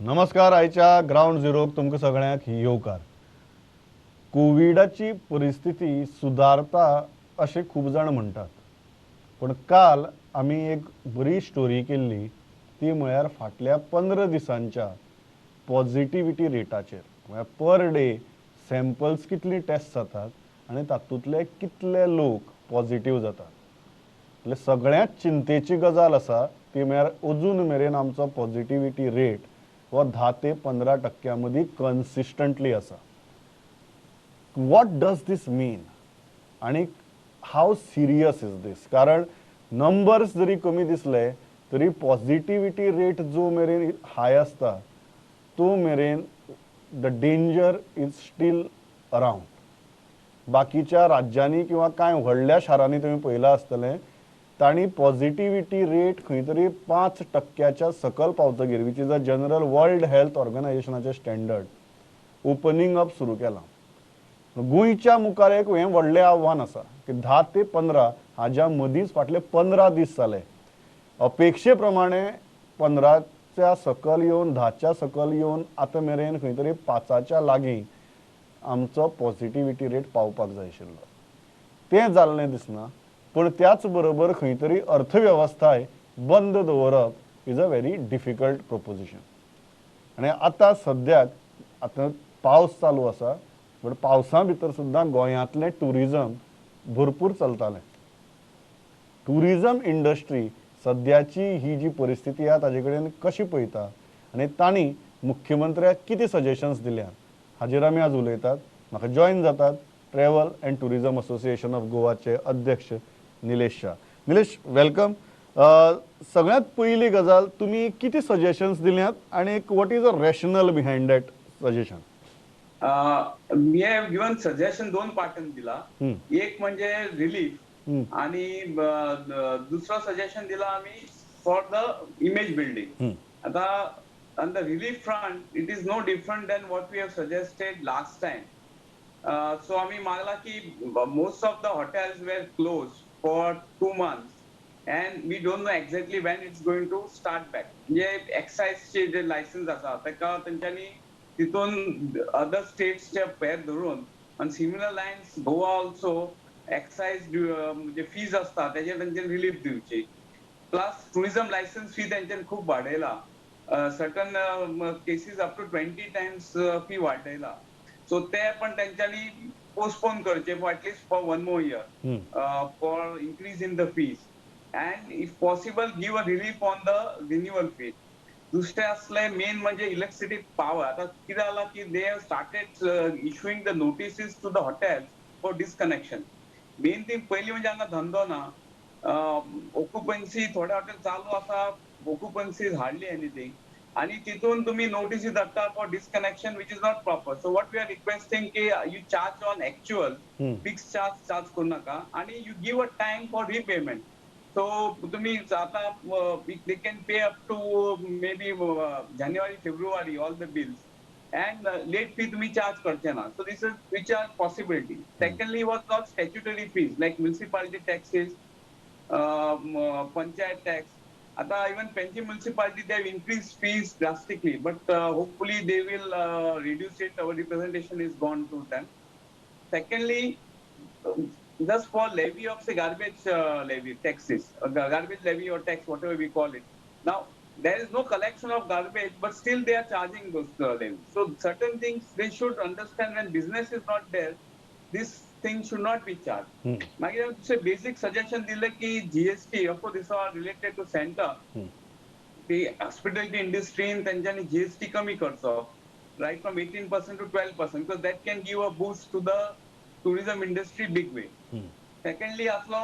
नमस्कार. आयच्या ग्रावंड झिरोक तुमकां सगळ्यांक येवकार. कोविडाची परिस्थिती सुदारता अशें खूब जाण म्हणटात, पूण काल आमी एक बरी स्टोरी केल्ली, ती म्हळ्यार फाटल्या 15 दिसांच्या पॉझिटिविटी रेटाचेर, म्हळ्यार पर डे सॅम्पल्स कितली टेस्ट जातात आनी तातूंतले कितले लोक पॉझिटीव जातात. म्हणजे सगळ्यांत चिंतेची गजाल आसा ती म्हळ्यार अजून मेरेन आमचो पॉझिटिविटी रेट हो 10 ते 15% मदीं कन्सिस्टंटली आसा. What does this मीन आनी हाव सिरियस is these? कारण नंबर्स जरी कमी दिसले तरी पॉझिटिविटी रेट जो मेरेन हाय आसता तो मेरेन the danger is still around. बाकीच्या राज्यांनी किंवा कांय व्हडल्या शारांनी तुमी पळयलां आसतलें, तांणी पॉझिटिविटी रेट खंय तरी 5%च्या सकल पावतगीर, which is a general World Health ऑर्गनायझेशनाचें standard, opening up सुरू केलां. गोंयच्या मुखार एक हें व्हडलें आव्हान आसा की 10 ते 15 हाज्या मदींच फाटले 15 दीस जाले अपेक्षे प्रमाणे 15च्या सकल येवन 10च्या सकल येवन आतां मेरेन खंय तरी 5च्या लागीं आमचो पॉझिटिविटी रेट पावपाक जाय आशिल्लो. तें जाल्लें दिसना. पूण त्याच बरोबर खंय तरी अर्थवेवस्थाय बंद दवरप is a very difficult proposition. आनी आतां सद्याक आतां पावस चालू आसा, बट पावसा भितर सुद्दां गोंयांतलें ट्युरिजम भरपूर चलतालें. ट्युरिजम इंडस्ट्री सद्याची ही जी परिस्थिती आहा ताजे कडेन कशी पळयता आनी तांणी मुख्यमंत्र्याक कितें सजेशन्स दिल्या हाजेर आमी आज उलयतात. म्हाका जॉयन जातात travel and tourism association of गोवाचे अध्यक्ष निलेश शाह. निलेश, welcome. सगळ्यांत पयली गजाल, तुमी कितें सजेशन्स दिल्यात आनी what is a rationale behind that suggestion? We have given suggestion दोन पार्टान दिला. एक म्हणजे रिलीफ आणि दुसरं सजेशन दिला आम्ही फॉर the image building. आता on the relief front, it is no different than what we have suggested last time. So आम्ही मागला की most of the hotels were closed for 2 months and we don't know exactly when it's going to start back. म्हणजे एक्सायजचे जे licence आसा ताका तेंच्यांनी तितून other स्टेट्सचे पेर धरून on similar lines Goa also excise म्हणजे फीज आसता तेजेर तेंच्यांनी रिलीफ दिवची. प्लस टुरिझम लायसन्स फी तेंच्यांनी खूब वाडयला. Certain cases up to 20 times fee वाडयला. सो ते पण तेंच्यांनी पोस्टपोन करचे for at least for 1 more year for increase in the fees and if possible give a relief on the renewal fee. दुसरें असले मेन म्हणजे इलेक्ट्रिसिटी पावर. आता कितें जालां की they have started issuing the notices to the hotels for disconnection. Main thing पयलीं म्हणजे हांगा धंदो ना, ऑक्युपन्सी थोडे हॉटेल चालू आसा, ऑक्युपन्सी is hardly anything आणि तितून तुम्ही नोटीसी धाडटा for disconnection which is not proper. So what we are requesting की you charge on actual, fix charge charge करू नाका आणि you give a time for repayment. So तुम्ही आता they can pay up to maybe January February all the bills and late fee तुम्ही charge करचे ना. So this is which are possibility. Secondly was not statutory fees like municipality taxes, panchayat tax. आता even Panaji municipality they have increase fees drastically, but hopefully they will reduce it. Our representation is gone to them. Secondly, just for levy of say garbage levy taxes, garbage levy or tax, whatever we call it. Now there is no collection of garbage, but still they are charging those levies. So certain things they should understand when business is not there, this thing should not be charged. मागीर दुसरे basic suggestion दिले की GST, of course this are related to centre, की hospitality इंडस्ट्रीन तेंच्यांनी GST कमी करचो, right from 18% to 12%, because that can give a boost to the tourism industry big way. Secondly असलो,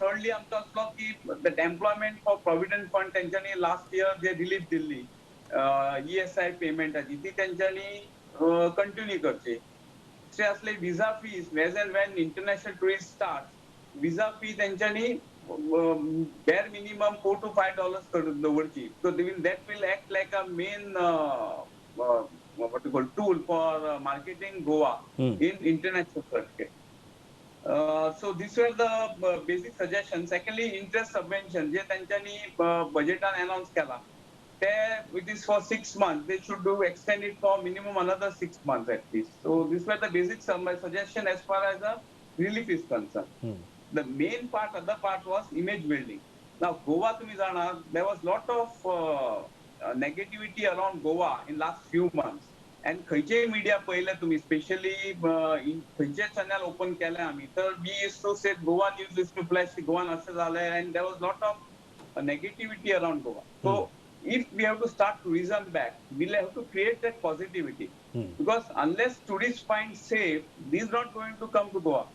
thirdly आमचो असलो की that employment for provident fund तेंच्यांनी last year जे relief दिल्ली ESI पेमेंटाची ती तेंच्यांनी कंटिन्यू करची. दुसरे असले visa fees, as and when international tourist start, visa fee तेंच्यांनी bare minimum $4 to $5 करून दवरची. So that will act like a main what you call tool for marketing Goa in international circuit. So these were the basic suggestions. Secondly, interest subvention J त्यांच्यानी बजेटान announce केला ते it is for 6 months, they should do extend it for minimum another 6 months at least. So this were the basic my suggestion as far as a relief is concerned. The main part, other part was image building. Now, Goa तुम्ही जाणार, there was lot of negativity around Goa in last few months. And खंयचे media पळयले तुम्ही, specially खंयचे channel open केले आमी तर we used to say Goa news used to flash Goan अशें जालें and there was lot of negativity around Goa. So if we have to start tourism back, we'll have to create that positivity. Because unless tourists find safe, they is not going to come to Goa.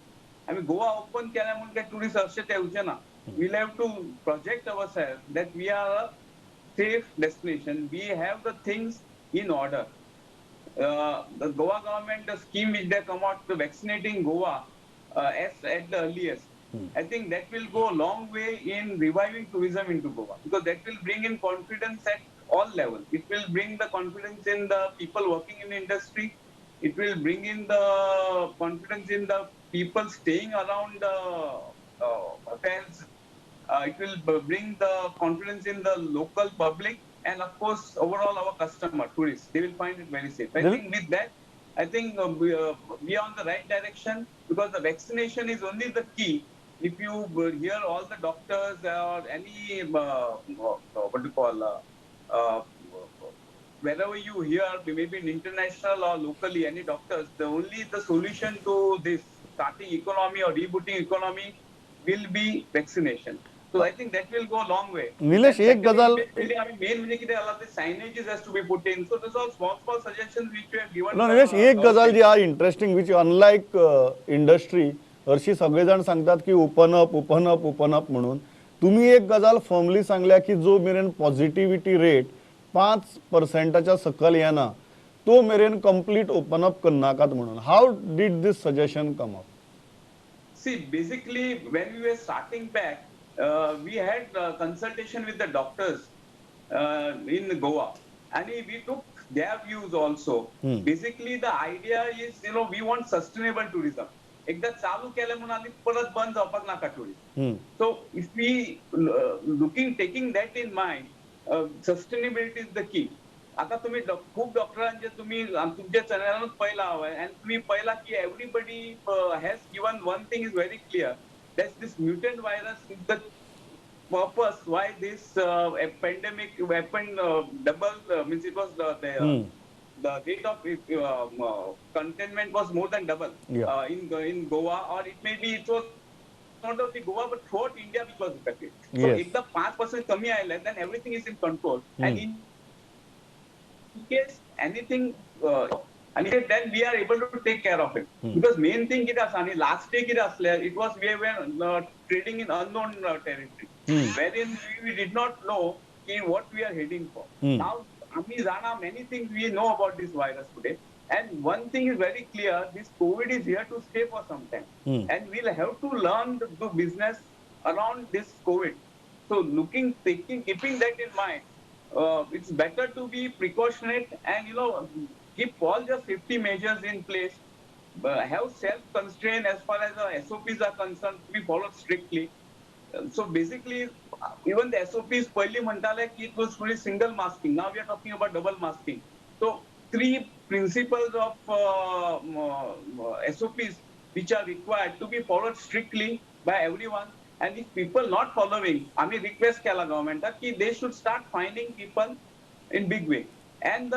I mean, Goa open केल्या म्हणून ते tourist अशे ते येवचे ना. We'll have to project ourselves that we are a safe destination. We have the things in order. The Goa government, the scheme which they come out, the vaccinating Goa as at the earliest, I think that will go a long way in reviving tourism into Goa, because that will bring in confidence at all levels. It will bring the confidence in the people working in the industry. It will bring in the confidence in the people staying around the hotels. It will bring the confidence in the local public and of course overall our customer, tourists. They will find it very safe. I think with that, I think we are on the right direction, because the vaccination is only the key. If you hear all the doctors or any, what do you call, wherever you hear, maybe in international or locally, any doctors, the only the solution to this starting economy or rebooting economy will be vaccination. So I think that will go a long way. Nilesh, एक गजाल main म्हणजे कितें जाला ते signages has to be put in. So these all small small suggestions which we have given. No, Nilesh, एक गजाल जी आहा इंटरेस्टिंग, which unlike industry, हरशी सगळे जाण सांगतात की open up, open up, open up म्हणून. तुम्ही एक गजाल फर्मली सांगल्या की जो मेरेन पॉझिटिव्हिटी रेट 5%च्या सकल येना तो मेरेन कंप्लीट ओपन अप करनाकात म्हणून. How did this suggestion come up? See, basically, when we were starting back, we had consultation with the doctors in Goa, and we took their views also. Basically, the idea is, we want sustainable tourism. एकदा चालू केलें म्हणून आनी परत बंद जावपाक नाका tourism. So if we looking taking that in mind, sustainability is the key. आता तुम्ही खूप डॉक्टरांचे तुम्ही तुमच्या चॅनलानूच पळयला हांवें, आनी तुम्ही पळयला की everybody has given one thing is very clear, that this mutant virus is the purpose why this pandemic happened, double, means it was the rate of containment was more than double in Goa, or it may be it was not only Goa but throughout India which was affected. So if the 5% कमी आयले, then everything is in control. And in case anything, and then we are able to take care of it. Because main thing कितें आसा, आनी last day कितें आसलें, it was we were trading in unknown territory, wherein we did not know ki what we are heading for. Now आमी जाणा many things we know about this virus today. And one thing is very clear, this COVID is here to stay for some time. And we'll have to learn to do business around this COVID. So keeping that in mind, it's better to be precautionate and, keep all the safety measures in place, have self-constraint as far as the SOPs are concerned, to be followed strictly. So basically, even the SOPs, पयलीं म्हणटाले की it was only single masking. Now we are talking about double masking. So 3 principles of SOPs which are required to be followed strictly by everyone. And if people not following, आमी request केला गव्हर्नमेंटाक की they should start finding people in big way. And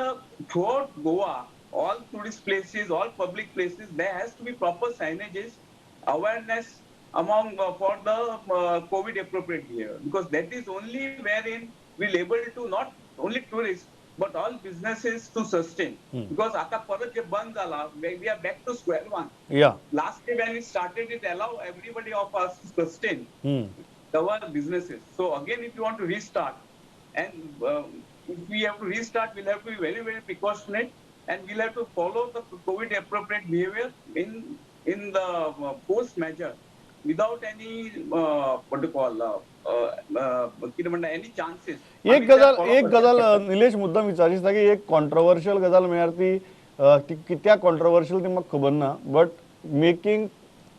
throughout Goa, all tourist places, all public places, there has to be proper signages, awareness among for the COVID appropriate behavior, because that is only wherein we'll able to not only tourists but all businesses to sustain. Because आता परत जे बंद जाला, we are back to square one. Last year when we started, it allow everybody of us to sustain our businesses. So again, if you want to restart, and if we have to restart, we'll have to be very, very precautionate, and we'll have to follow the COVID appropriate behavior in the force measure without any what to call कितें म्हणटा any chances. एक गजाल, एक गजाल निलेश मुद्दाम विचारची दिसता की एक कॉन्ट्रोवर्शियल गजाल म्हळ्यार ती ती कित्याक कॉन्ट्रोवर्शियल ती म्हाका खबर ना, but making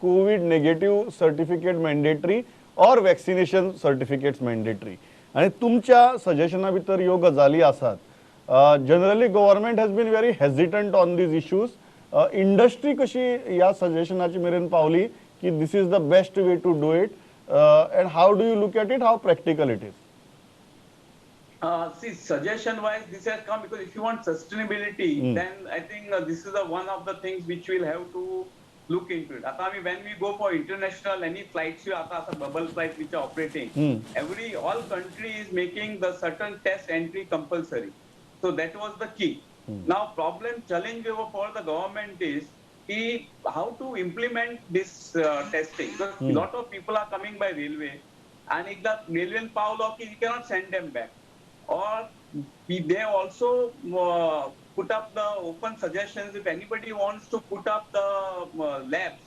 COVID negative certificate mandatory or vaccination certificates mandatory. आनी तुमच्या सजेशना भितर ह्यो गजाली आसात. Generally government has been very hesitant on these issues. Industry कशी ह्या सजेशनाची मेरेन पावली की this is the best way to do it, and how do you look at it, how practical it is? See, suggestion wise, this has come because if you want sustainability, then I think this is one of the things which we'll have to look into it. आता आम्ही when we go for international any flights, you आता असं bubble flight which are operating, every all country is making the certain test entry compulsory. So that was the key. Now problem challenge for the government is ki how to implement this testing, because lot of people are coming by railway, and एकदा railway पावलो की you cannot send them back. Or they also put up the open suggestions if anybody wants to put up the labs,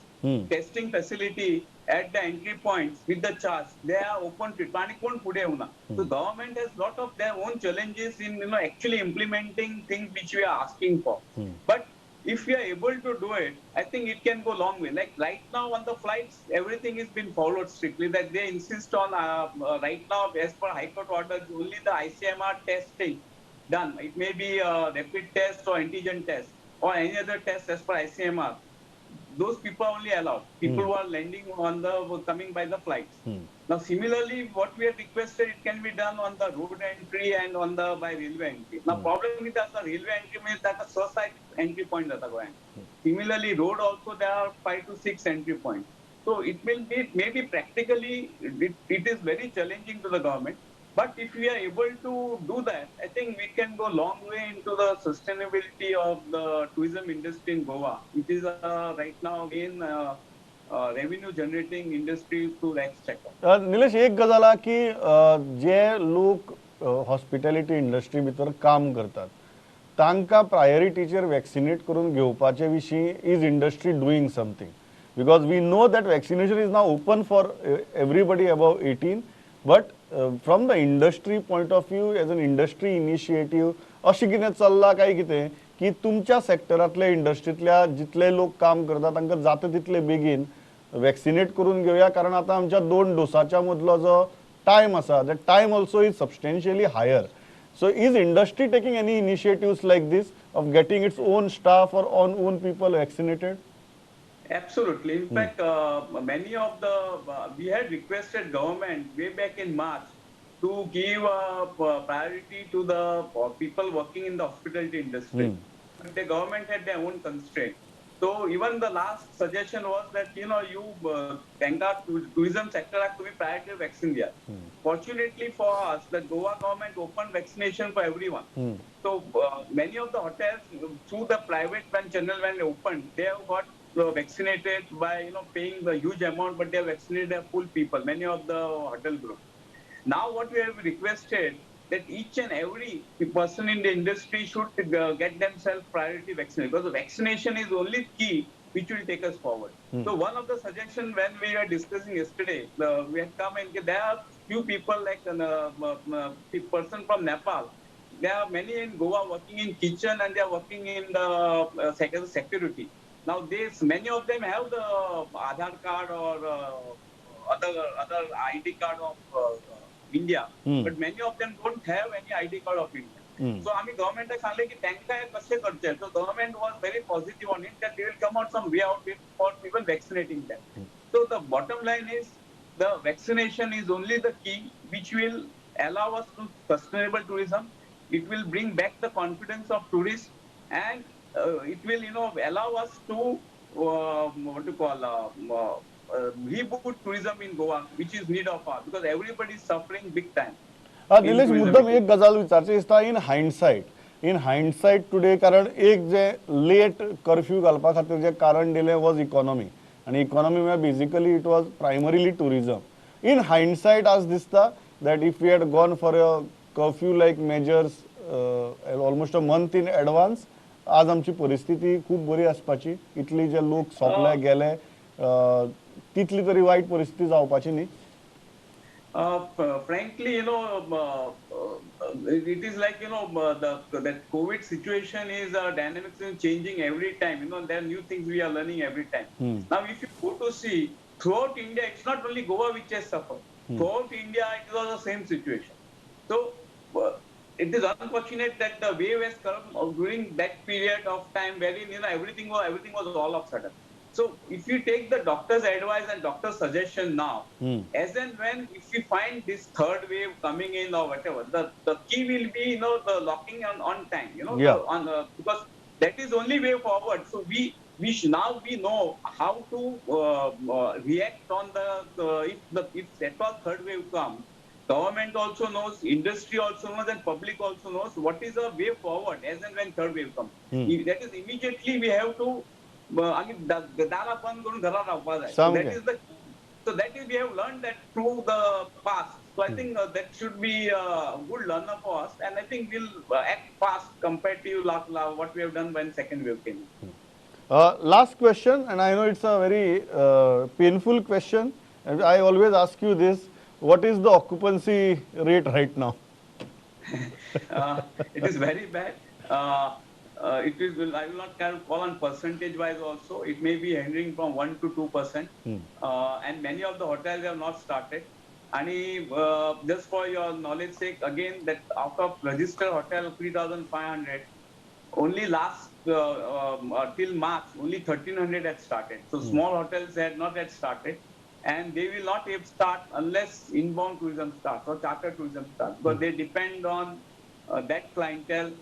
testing facility at the entry points with the charge, they are open to it. आणि कोण पुढे येऊना. So government has lot of their own challenges in actually implementing things which we are asking for. But if we are able to do it, I think it can go long way. Like right now on the flights, everything has been followed strictly. That they insist on right now, as per High Court orders, only the ICMR testing done. It may be a rapid test or antigen test or any other test as per ICMR. Those people are only allowed. People who are landing on the coming by the flights. Now, similarly, what we have requested, it can be done on the road entry and on the by railway entry. Now, problem with the railway entry means that the suicide entry point that are. Similarly, road also there are 5 to 6 entry points. So it will be maybe practically it is very challenging to the government. But if we are able to do that, I think we can go long way into the sustainability of the tourism industry in Goa, which is right now again revenue generating industry to the exchequer. Nilesh, एक गजाल आहा की जे लोक hospitality industry भितर काम करतात तांकां प्रायोरिटीचेर vaccinate करून घेवपाचे विशीं is industry doing something? Because we know that vaccination is now open for everybody above 18, but from the industry point of view, as an industry initiative अशें कितें चल्लां काय कितें की तुमच्या सेक्टरांतल्या इंडस्ट्रींतल्या जितले लोक काम करता तांकां जाता तितले बेगीन वॅक्सिनेट करून घेवया, कारण आतां आमच्या दोन डोसाच्या मदलो जो टायम आसा, that time also is substantially higher. So is industry taking any initiatives like this of getting its own staff or on own people vaccinated? Absolutely. In fact, many of the we had requested government way back in March to give priority to the people working in the hospitality industry. But the government had their own constraint. So even the last suggestion was that you तांकां tourism sector to be priority vaccine दिया. Fortunately for us, the Goa government opened vaccination for everyone. So many of the hotels through the private when channel when they opened, they have got vaccinated by paying the huge amount, but they have vaccinated their full people, many of the hotel group. Now what we have requested that each and every person in the industry should get themselves priority vaccinated, because the vaccination is only key which will take us forward. So one of the suggestion when we were discussing yesterday, we had come and there are few people like a person from Nepal. There are many in Goa working in kitchen and they are working in the security. Now this, many of them have the Aadhaar card or other ID card of India, but many of them don't have any ID card of India. So आमी गव्हर्नमेंटाक सांगलें की तांकां कशें करचें. So government was very positive on it that they will come out some way out it for even vaccinating them. So the bottom line is the vaccination is only the key which will allow us to sustainable tourism. It will bring back the confidence of tourists, and it will allow us to what to call reboot tourism in Goa, which is need of our, because everybody is suffering big time. Nilesh, मुद्दम एक गजाल विचारची दिसता, in hindsight today, कारण एक जे late curfew घालपा खातीर जे कारण दिलें वॉज इकॉनॉमी, आनी इकॉनॉमी म्हळ्यार basically it was primarily tourism. In hindsight आज दिसता that if we had gone for a curfew like measures almost a month in advance, आज आमची परिस्थिती खूब बरी आसपाची. इतली जे लोक सोंपले गेले तितली तरी वायट परिस्थिती जावपाची न्ही. Frankly, it is like, that COVID situation is dynamics is changing every time. There are new things we are learning every time. Now, if you go to see throughout India, it's not only Goa which has suffered. Throughout India, it was the same situation. So it is unfortunate that the wave has come during that period of time wherein, you know, everything was all of sudden. So if you take the doctor's advice and doctor's suggestion now, as and when if you find this third wave coming in or whatever, the key will be, you know, the locking on time, you know, because that is only way forward. So we now we know how to react on the if at all third wave comes. Government also knows, industry also knows, and public also knows what is the way forward as and when third wave comes. That is immediately we have to. That is the so that is we have learned that through the past. So I think that should be a good learner for us, and I think we'll act fast compared to what we have done when second wave came. Last question, and I know it's a very painful question, and I always ask you this: what is the occupancy rate right now? It is very bad. It is. I will not call on percentage wise also. It may be ranging from 1 to 2%, and many of the hotels have not started. And just for your knowledge sake, again, that out of registered hotel 3,500, only last till March, only 1,300 had started. So small hotels had not yet started, and they will not yet start unless inbound tourism starts or charter tourism starts, because they depend on that clientele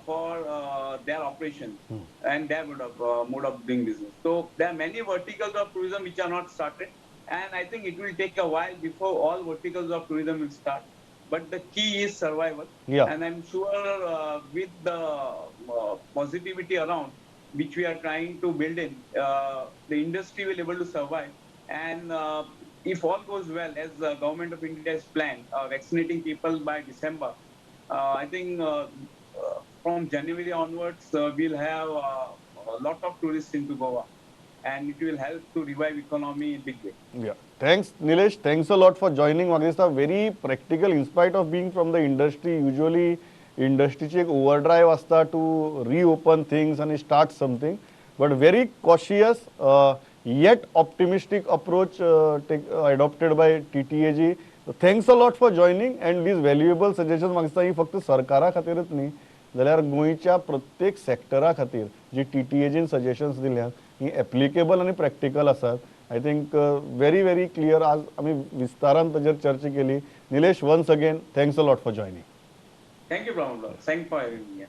for their operations and their mode of doing business. So there are many verticals of tourism which are not started, and I think it will take a while before all verticals of tourism will start. But the key is survival. Yeah. And I'm sure with the positivity around, which we are trying to build in, the industry will be able to survive. And if all goes well, as the government of India has planned, vaccinating people by December, I think from January onwards, we'll have a lot of tourists into Goa, and it will help to revive economy in big way. Yeah. Thanks, Nilesh. Thanks a lot for joining. Magista, very practical in spite of being from the industry. Usually, industry एक overdrive asta to reopen things and start something, but very cautious yet optimistic approach adopted by TTAG. Thanks a lot for joining and these valuable suggestions. म्हाका दिसता ही फक्त सरकारा खातीरच न्ही जाल्यार गोंयच्या प्रत्येक सेक्टरा खातीर जी टीटीएजीन सजेशन्स दिल्यात ही एप्लिकेबल आनी प्रॅक्टिकल आसात. I think very very clear. आज आमी विस्तारान ताजेर चर्चा केली. Nilesh, once again thanks a lot for joining. Thank you Pramod, thank for having me.